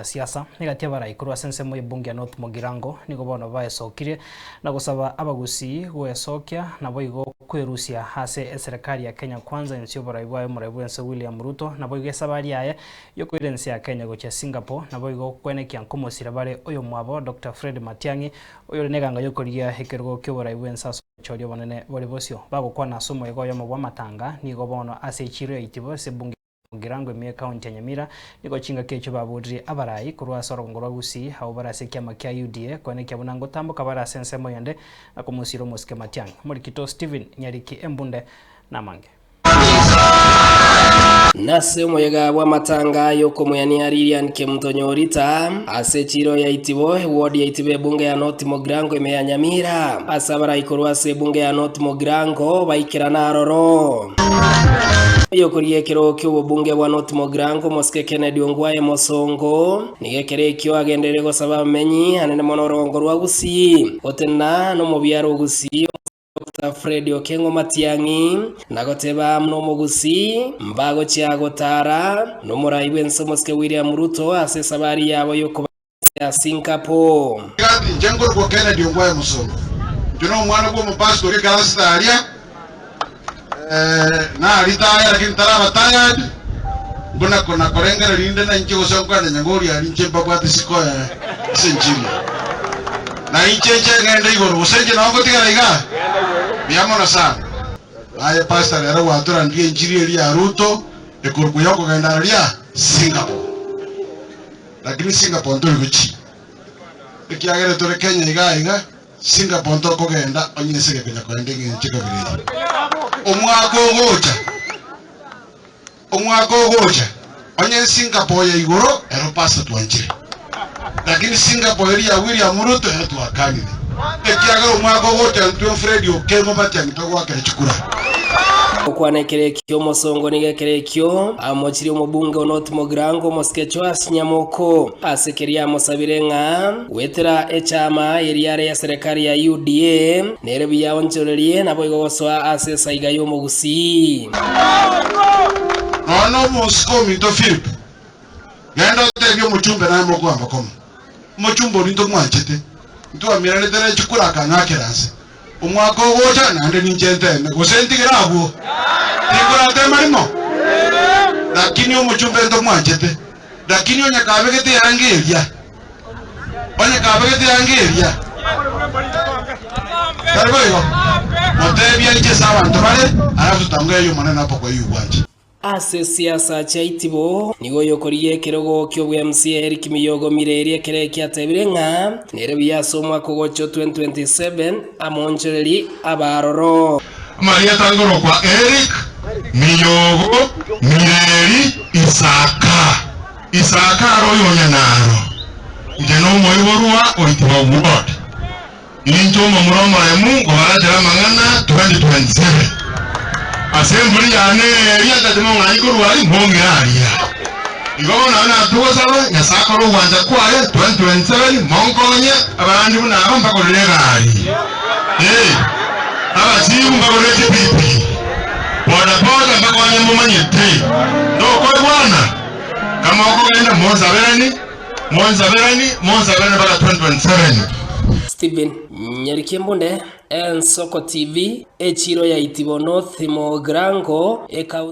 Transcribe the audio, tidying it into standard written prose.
y'abanasiasa, egati y'abarai korwa ase ensemo y'ebunge ya North Mugirango nigo bono baesokirie na gosaba abagusii goesokia naboigo kwerusia ase eserekari ya Kenya Kwanza inse y'oborai bwaye omorai bw'ense William Ruto naboigo esabari yaye y'okoira ense ya Kenya gochia Singapore naboigo kwenekia nkomosira bare oyomwabo Doctor Fred Matiang'i oyore neganga y'okorigia ekerogo ki'oborai bw'ense ase obochori obonene bore bosio. Bagokwana ase omoyega oyomo bw'amatanga nigo bono ase echiiro ya Itibo ase ebunge ya Mugirango ime y'Ekaunti ya Nyamira nigo chingaki echio baborire abarai korwa ase orogongo rwa Gusii abwo bare ase ekiama kia UDA koenekia buna ngotamboka bare ase ensemo yende na komosira omosike Matiang'i. Omorikito Stephen Nyariki Embunde namange. Nase omoyega bw'amatanga y'okomoyania Lilian Kemunto Orita ase echiiro ya Itibo, eward ya Itibo ebunge ya North Mugirango ime ya Nyamira. Ase abarai korwa ase ebunge ya North Mugirango baikerana aroro. Oyokorigia ekerogo ki'obobunge bwa North Mugirango Omosike Kennedy Ongwae Mosongo nigo ekero ekio agenderere gosaba abamenyi anene mono orogongo rwa Gusii gotenena nomobiaro o Gusii Doctor Fred Okengo Matiang'i na goteba amo nomogusii mbagochia gotara nomorai bwense omosike William Ruto ase esabari yabo yokoba ense ya Singapore. Gati, inche nkorokwa Kennedy Ongwae Mosongo. Inche nomwana bw'omopastor ekarasita aria, eh, naritaya lakini ntaraba tired, mbuna kona korengera rinde na inche gose nkwane nyangori aria inche mbabwate isiko eh, ase enchiri. Na inche inche ngende igoro gose inche nao ngotigara iga? Mbuya mono sana. Aye pastor rero gwatorandirie enchiri eria ya Ruto ekorokwa ya okogenda aria Singapore. Lakini Singapore ntori gochia. Ekiagera tore Kenya iga iga, Singapore ntokogenda onye ense gekonya kogenda eng'encho ekabira eye. Omwaka ogocha, omwaka ogocha, onye Singapore ya igoro ero pastor twanchire. Lakini Singapore eria ya William Ruto ero twakanire. Ekiagera omwaka ogocha ntwe Fred Okengo Matiang'i togoakera chikura. Gokwana ekero ekio omosongo nigo ekero ekio amochirie omobunge o North Mugirango omosike Joash Nyamoko ase keria amosabire ng'a goetera echama eria are ya serikali ya UDA nere buya aonchorerie naboigo gosoa ase esaiga y'omogusii. Nonya nomosike ominto Philip, genda otebie omochumbe naye mokoamba komo. Omochumbe oria ntomwanchete, ntwamiranete nere chikura akang'akera nse. Omwaka ogocha naende ninche nteeme, gose ntigere abwo? Tinkoratema rimo? Lakini omochumbe ntomwanchete. Lakini onye kabegete eanga eria, onye kabegete eanga eria, tari boigo? Motebie inche ase abanto bare, alafu totangoyia Omonene apokoyie obwanche. Ase siasa chiaitibo, nigo oyokorigia ekerogo ki'obwa-MCA Eric Miyogo Mireri ekero ekio atebire ng'a nere buya ase omwaka ogocha o 2027 amoonchoreri abe aroro. Amarieta nkorokwa Eric Miyogo Mireri Isaka. Isaka aro oyonya naro. Inche nomoiborwa o Itibo Ward. Ninche omomura omoremu nkobarachera amang'ana 2027. Ase embori yane eria ntachete mong'anyi korwa aria mong'ire aria. Igo bono nabo natogosaba Nyasae akore ogwancha kwaye 2027 monkonye abarandi buna aba mbagorere egari. Ee, abachifu mbagorere chipigipigi. Boda boda mbakonye momanyete. Ntokoigwana? Kama okogenda monsaberani, monsaberani, monsaberani mpaka 2027. Stephen Nyarikembunde, Ensoko TV, Echiro ya Itibo North Mogrango, Ekaunti.